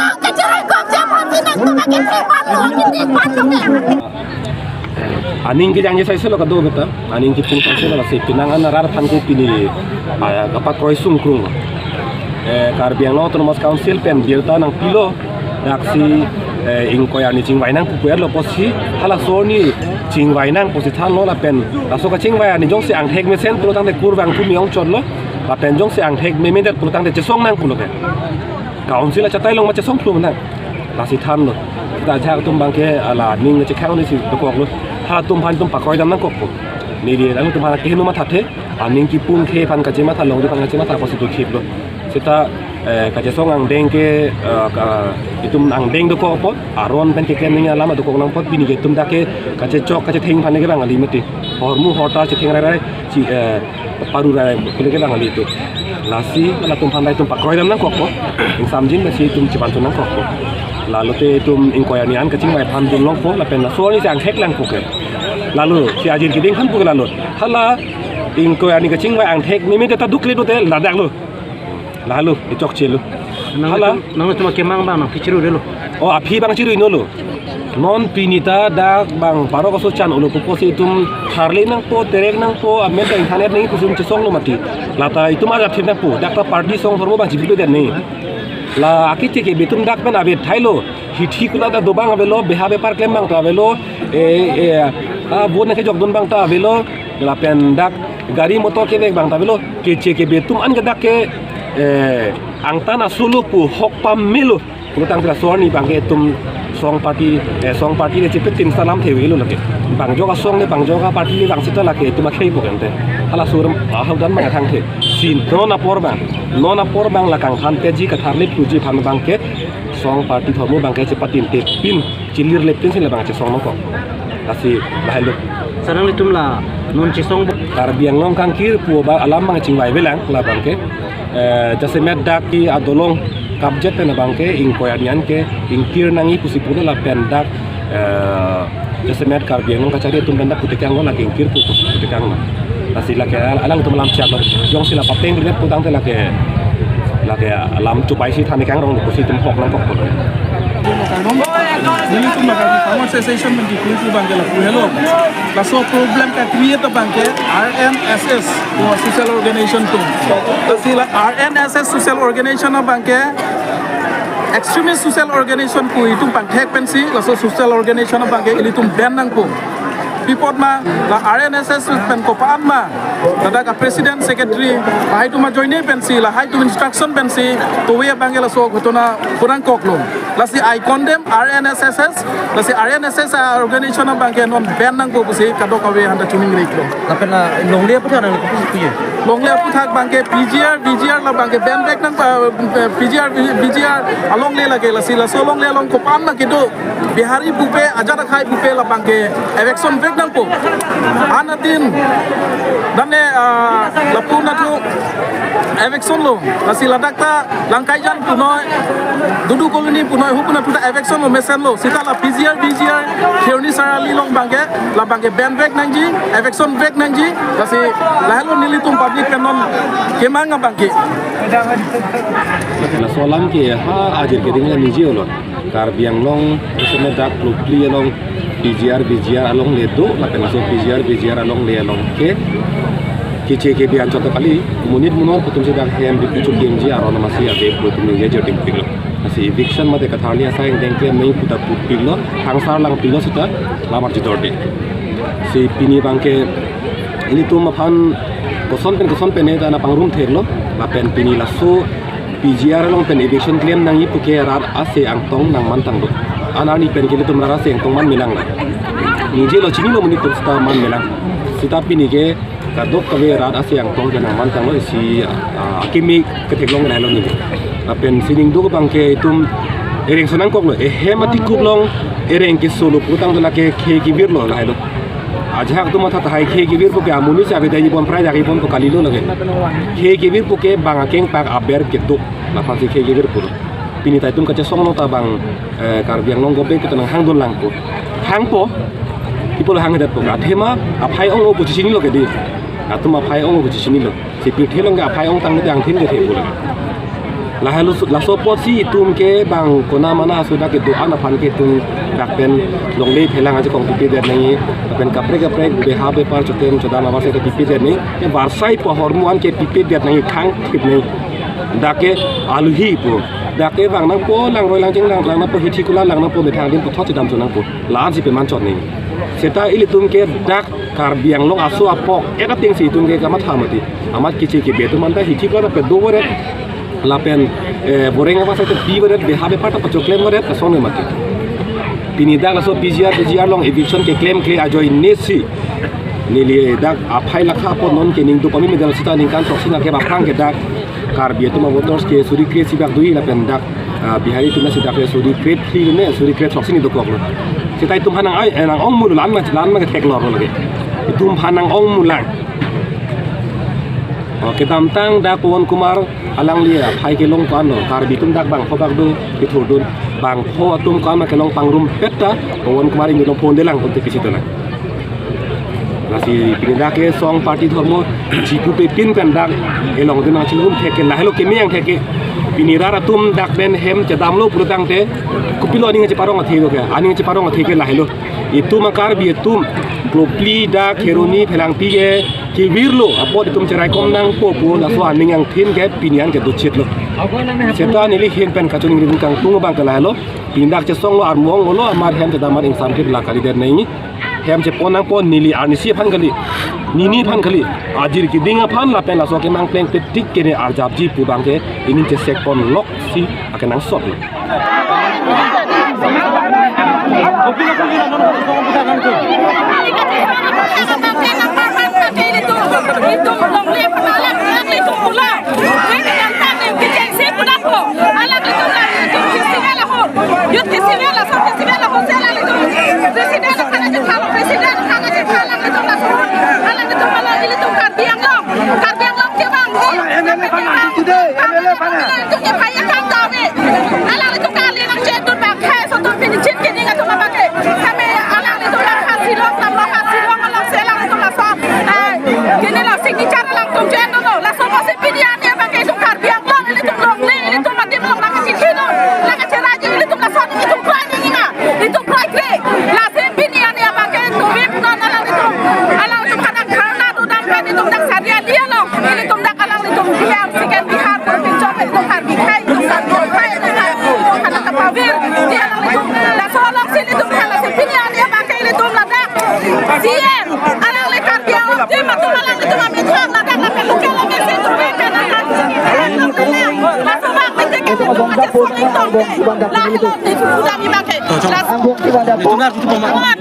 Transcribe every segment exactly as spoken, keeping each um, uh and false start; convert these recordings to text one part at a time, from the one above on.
Nang kacharengkok jam hati nangtum akhei phan lo, akhei phan lo ke. Aning kejangje saise lo kado beta, aning kepung saise lo, lasi penang an arat aphan ke pini, ah, kapakroi sungkrung. Eh, Karbi Anglong Autonomous Council pen birta nangpilo, daksi, eh, ingkoi arni chingvai nang pu pu-et lo pusi, halaso arni chingvai nang pusi thanlo lapen, laso kachingvai arni jongsi angthek mesen pulo tangte kurvangthu me-ong chotlo, lapen jongsi angthek memedet pulo tangte chesong nang pulo ke. Council achatai along ma chesong thlu nang. Lasi thanlo. Seta ajahak atum abang ke hala aning chekhang ni si dokoklo. Halatum aphan itum pakroidam nangkokpo. Neli alangtum aphan kehingno mathathe. Aning kepung akhei aphan kachematha, longri aphan kachematha pusi dothiplo. Seta, eh, kachesong angdeng ke, eh, ka, itum angdeng dokokpo. Aron pen keklem nangji alam dokok nangpo, pini ke itum dak ke kachechok kachetheng aphan ke bang kali mati. Hormu hortar chetheng rai rai, chi, eh, paru rai kuli ke bang kali itum. Lasi halatum aphan itum pakroidam nangkokpo. Ingsamjin lasi itum chepanchun nangkokpo. Lalo te itum ingkoi arni an kachingvai aphan dun longpo, lapen laso arni si angthek langpo ke. Lalo si ajir keding aphan pu ke lalo. Hala Ingkoi arni kachingvai angthek meme ta dukle dote ladak lo. Lahelo, ichokche lo. Nang Hala. Nang cuma kemang bang nang pichiru delo. Oh, aphi bang chiru inolo. Non pini ta dak bang parok aso chan olo pupo si itum tharle nangpo, terek nangpo, amen ta internet nangji kusum chesong lo mati. Lata itum ajat thip nangpo, dak ta party song thormo bang chipipledet nangji. La akeche kebe atum dak pen ave thailo, hithi kula ta dobang avelo, beha bepar klem bang ta avelo, e, e, a, vote nangkejokdun bang ta avelo, lapen dak gari motor kevek bang ta avelo, keche kebe atum an ke dak ke, e, angtan asolo pu hok pamelo. Pulotangte laso arni bang ke itum song party, eh, song party le chipet tin salam the ilo lake. Bang joka song le bang joka party le bang sita lake itum akhei po kante. Hala sur ahau dan bang thangthe. Si non apor bang, non apor bang la kangthan peji katharle puji aphan bang ke song party thormo bang ke chepatin te pin chilir le pin si la bang chesong nangkok. Lasi lahelo. Sarang itum la non chesong bo. Karbi Anglong kangkir pu ba alam bang chingvai velang la bang ke. Eh, jasemet dak ke adolong kapjet pen abang ke ingkoi arni an ke ingkir nangji pusi pulo lapen dak, eh, jasemet Karbi Anglong kachari atum pen dak putekang lo lake ingkir pu putekang lo. Lasi lake al-, alangtum alam chak lo. Jongsi la papeng rimet putangte lake, lake alam chupai si thani kangrong lo pusi itum hok nangkok lo. Nelitum la Karbi Farmers Association pen kikuli bang ke lapu helo. Laso problem ke-create abang ke R N S S, o social organization atum. Lasi la R N S S social organization abang ke extremist social organization pu itum pangthek pensi, laso social organization abang ke ilitum ban nangpo. Pi apot ma, la R N S S pen kopan ma, ladak a-president, secretary, lahai atum ajoine pensi, lahai atum instruction pensi, towe abang ke laso ghotona kurang kok lo. Lasi I condemn R N S S, lasi R N S S a-organization abang ke non ban nangpo pusi kadokave aphanta choningri lo. Lapen la longle aphuthak nang kupu kuye. Longle aphuthak abang ke P G R, V G R la abang ke ban vek nang, eh, P G R, V G R alongle lake lasi laso longle along kopan ma kedo. Bihari pupe, ajat akhei pupe la abang ke eviction vek nangpo. Anatin, dane, ah, lapu nathu eviction lo, lasi ladak ta Langkaijan punoi, Dudu Colony punoi, hu pu nathu ta eviction lo mesen lo. Sita la P G R, V G R, Kheroni Sarali along abang ke, la abang ke ban vek nangji, eviction vek nangji, lasi lahelo nelitum public pen non kemang abang ke. Laso alam ke ha ajir keding la niji olo. Karbi Anglong, jasemet dak Lopli along, P G R, V G R alongle do, lapen laso P G R, V G R alongle along ke, keche kebe anchot kali, monit monor pu atum si dak hem dipu chukimji aron amatsi ave pu atum ningje joding pik lo. Lasi eviction mate katharli asai angdeng ke mei puta pupik lo, thangsar lang pik lo sita, lamar jidor de. Si pini abang ke, ilitum aphan koson pen koson pen ne ta nangpangrum thek lo, lapen pini laso P G R along pen eviction klem nangji puke rat ase angtong nangmantang do. An arni pen ke ilitum rat ase angtong manmelang la. Ningje lo chinilo monit atum sita manmelang. Sita pini ke kadokave rat ase angtong ke nangmantang lo isi, ah, akimi ketheklong lahelo ningje. Lapen sining duk abang ke itum ereng sonang kok lo. Ehem ati kup long ereng ke solo putang do lake khei kevir lo lahelo. Ajahak atum matha tahai khei kevir puke amonit si avedai bom prai jagi bom pu kalilo lake. Khei kevir puke bang akeng pak aber kedo. Laphan si khei kevir pu. Pini ta itum kachesong lo ta bang, eh, Karbi Anglong government ke ta nanghangdun langpo. Hangpo. Ipo lo hangdetpo. Athema aphai ong-o pu chinilo ke di. Atum aphai ong-o pu chinilo. Si pirthe along ke aphai ongtang mete angthin kethe pu lo. Lahelo su-, laso apotsi itum ke bang kona mana aso dak kedo-an aphan ke itum dak pen longle phelang ajakong pipedet nangji, lapen kaprek kaprek beha bepar chotem chodam abang si pipedet nangji, ke varsai pu ahormu an ke pipedet nangji, khang thip nangji. Dak ke aluhi pu. Dak ke vang nangpo, langroi langjeng lang, lang nangpo, hithi kula lang nangpo, methang adim puthot chodam cho nangpo. La-an si peman chot nangji. Seta ilitum ke dak Karbi Anglong aso apok, ek ateng si itum ke kamatha mati. Amat keche kebe atum anta hithi kula ta pedo varet. Lapen, eh, boreng abang si ta pi varet, beha bepar ta pachoklem varet, lason mati. Pini dak laso P G R, P G R along eviction keklemkle ajoine si. Neli dak aphai lakha apot non ke ning do pami medal sita ningkan throksi nang ke baphrang ke dak Karbi atum avoters ke suri kre-isi bak do-i lapen dak, ah, Bihari atum si dak ke suri kre-phli ne, suri kre-throksi ni dokok lo. Sita itum aphan nang ai, eh, nang-ong mulo la-an ma, la-an ma ketheklong lo lake. Itum aphan nang-ong mulang. Oh, kedamtang dak Pawan Kumar alangli aphai kelong ko-an lo, Karbi atum dak bangpho bak do, kethurdun, bangpho atum ko-an ma kelong pangrumpet ta, Pawan Kumar inut along phone delang, phone te pisi dolang. Lasi pini dak ke song party dhormo chipu pepin pen dak elong dun nangchilum thek ke lahelo keme angthek ke. Pini rat atum dak pen hem chedamlo pulotangte kopilo aning cheparong athe do ke, aning cheparong athe ke lahelo. Itum a-Karbi atum Kopili dak Kheroni Phelangpi ke kevirlo apot itum cheraikom nangpo pu laso aning angthin ke pini an ke dochitlo. Seta neli ahin pen kachiningri kangtung abang ke lahelo. Pini dak chesonglo armong olo amar hem chedam amar ingsamthip la kalidet nai. Hem chepon nangpo neli arnisi aphan kali, nini aphan kali, ajir keding aphan lapen laso kemang pleng petik kene arjapji pu abang ke ining chesek ponlok si akenangsot lo.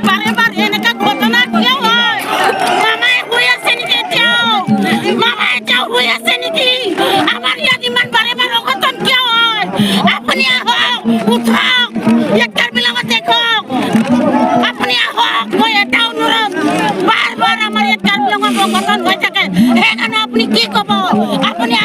Bare bare eneka ghotona kya hoy? Mama e hui ase niki etia? Mama e etia hui ase niki? Amar iyat iman bare bare oghoton kya hoy? Apni ahok, uthok, iyat Karbi Anglong adekhok. Apni ahok, moi eta onurot. Bar bar amar iyat Karbi Anglong oghoton hoi thake. He kana apni ki kobo? Apni